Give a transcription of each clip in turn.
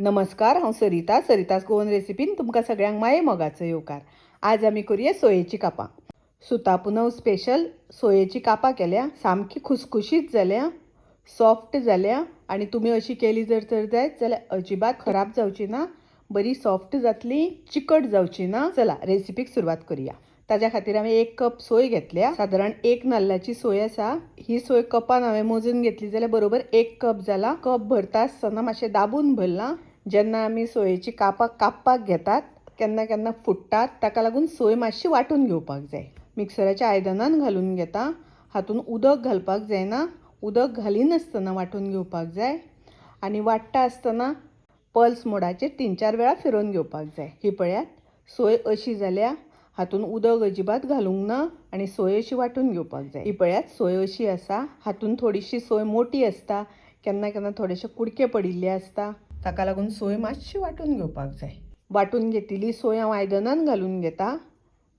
नमस्कार, हांव सरिता. सरितास गोवन रेसिपीन तुमकां सगळ्यांक माये मोगाचो येवकार. आज आमी करुया सोयेची कापां. सुता पुनव स्पेशल सोयेची कापां केल्या. सामकी खुसखुशीत जाल्या, सॉफ्ट जाल्या आनी तुमी अशी केली जर तर जायत जाल्यार अजिबात खराब जावची ना, बरी सॉफ्ट जातली, चिकट जावची ना. चला, रेसिपीक सुरवात करुया. ताज्या खातीर हांवें 1 कप सोय घेतल्या. सादारण 1 नाल्लाची सोय आसा. ही सोय कपान हांवें मोजून घेतली जाल्यार बरोबर 1 कप जाला. कप भरता आसतना मातशें दाबून भरलां. जेन्ना आमी सोयेची कापां कापपाक घेतात, केन्ना केन्ना फुट्टात. ताका लागून सोय मातशी वांटून घेवपाक जाय. मिक्सराच्या आयदनान घालून घेता. हातून उदक घालपाक जायना. उदक घालिनासतना वांटून घेवपाक जाय आनी वांट्टा आसतना पल्स मोडाचेर 3-4 वेळा फिरोवन घेवपाक जाय. ही पळयात, सोय अशी जाल्या. हातून उदक अजिबात घालूंक ना आनी सोय अशी वांटून घेवपाक जाय. ही पळयात, सोय अशी आसा. हातून थोडीशी सोय मोटी आसता, केन्ना केन्ना थोडेशे कुडके पडिल्ले आसता. ताका लागून सोय मातशी वांटून घेवपाक जाय. वांटून घेतिल्ली सोय हांव आयदनान घालून घेता.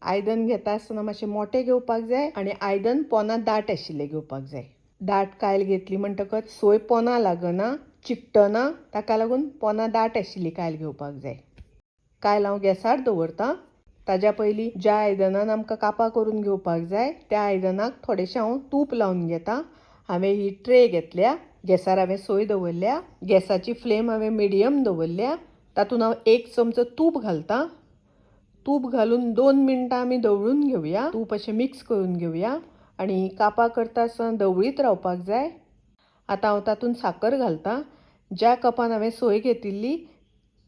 आयदन घेता आसतना मातशें मोटें घेवपाक जाय आनी आयदन पोना दाट आशिल्लें घेवपाक जाय. दाट कायल घेतली म्हणटकच सोय पोना लागना, चिकटना. ताका लागून पोना दाट आशिल्ली कायल घेवपाक जाय. कायल हांव गॅसार दवरता. ताज्या पयलीं ज्या आयदनान आमकां कापां करून घेवपाक जाय त्या आयदनाक थोडेशें हांव तूप लावन घेता. हांवें ही ट्रे घेतल्या. गॅसार हांवें सोय दवरल्या. गॅसाची फ्लेम हांवें मिडियम दवरल्या. तातूंत हांव 1 चमचो तूप घालता. तूप घालून 2 मिनटां आमी धवळून घेवया. तूप अशें मिक्स करून घेवया आनी कापां करता आसतना धवळीत रावपाक जाय. आतां हांव तातूंत साकर घालता. ज्या कपान हांवें सोय घेतिल्ली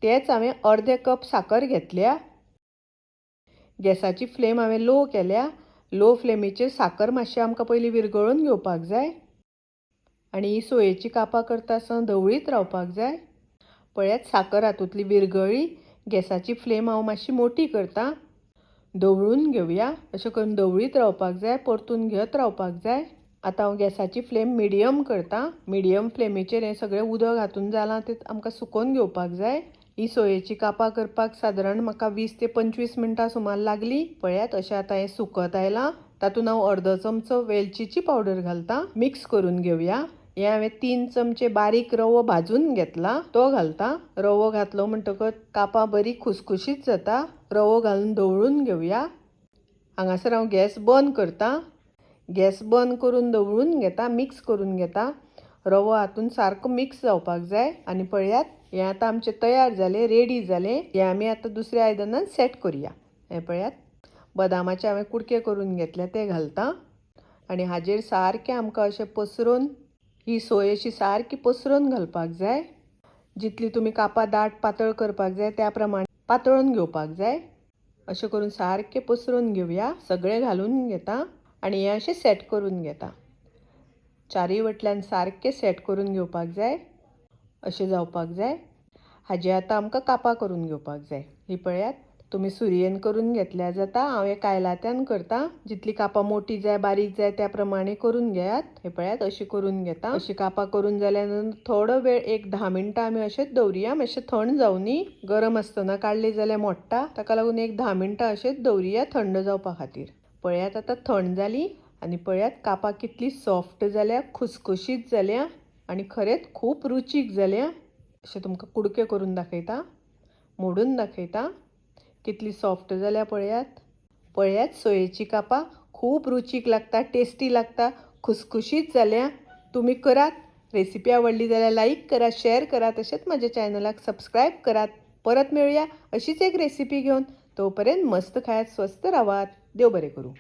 तेच हांवें अर्दे कप साकर घेतल्या. गॅसाची फ्लेम हांवें लो केल्या. लो फ्लेमीचेर साकर मातशी आमकां पयलीं विरगळून घेवपाक जाय आनी ही सोयेची कापां करता आसतना धवळीत रावपाक जाय. पळयात, साकर हातूंतली विरगळी. गॅसाची फ्लेम हांव मातशी मोटी करता. धवळून घेवया. अशें करून धवळीत रावपाक जाय, परतून घेत रावपाक जाय. आतां हांव गॅसाची फ्लेम मिडियम करता. मिडियम फ्लेमीचेर हें सगळें उदक हातून जालां तें आमकां सुकोवन घेवपाक जाय. ही सोयेची कापां करपाक सादारण म्हाका 20 ते 25 मिनटां सुमार लागली. पळयात, अशें आतां हें सुकत आयलां. तातूंत हांव अर्दो चमचो वेलचीची पावडर घालता. मिक्स करून घेवया. हें हांवें 3 चमचे बारीक रवो भाजून घेतला, तो घालता. रवो घातलो म्हणटकच कापां बरी खुसखुशीत जाता. रवो घालून धवळून घेवया. हांगासर हांव गॅस बंद करता. गॅस बंद करून धवळून घेता, मिक्स करून घेता. रवो हातून सारको मिक्स जावपाक जाय. आनी पळयात, हें आतां आमचें तयार जालें, रेडी जालें. हें आमी आतां दुसऱ्या आयदनान सेट करुया. हें पळयात, बदामाचे हांवें कुडके करून घेतले, ते घालता आनी हाजेर सारकें आमकां अशें पसरून ही सोय अशी सारकी पसरून घालपाक जाय. जितली तुमी कापां दाट पातळ करपाक जाय त्या प्रमाणे पातळून घेवपाक जाय. अशें करून सारकें पसरून घेवया. सगळें घालून घेता आनी हें अशें सेट करून घेता. चारूय वटल्यान सारकें सेट करून घेवपाक जाय. अशें जावपाक जाय. हाजे आतां आमकां कापां करून घेवपाक जाय. ही पळयात, तुमी सुरयेन करून घेतल्यार जाता. हांव हे कायलात्यान करता. जितली कापां मोटी जाय, बारीक जाय त्या प्रमाणे करून घेयात. हे पळयात, अशी करून घेता. अशी कापां करून जाल्या नंतर थोडो वेळ एक 10 मिनटां आमी अशेंच दवरुया. मातशें थंड जावनी. गरम आसतना काडली जाल्यार मोडटा. ताका लागून एक 10 मिनटां अशेंच दवरुया थंड जावपा खातीर. पळयात, आतां थंड जाली आनी पळयात, कापां कितली सॉफ्ट जाल्या, खुसखुशीत जाल्या आनी खरेंच खूब रुचीक जाल्या. अशें तुमकां कुडके करून दाखयता, मोडून दाखयता. कितली सॉफ्ट जाल्या पळयात. पळयात, सोयेची कापां खूब रुचीक लागता, टेस्टी लागता, खुसखुशीत जाल्या. तुमी करात. रेसिपी आवडली जाल्यार लायक करात, शेअर करात, तशेंच म्हज्या चॅनलाक सबस्क्रायब करात. परत मेळुया अशीच एक रेसिपी घेवन. तोपर्यंत मस्त खायात, स्वस्थ रावात. देव बरें करूं.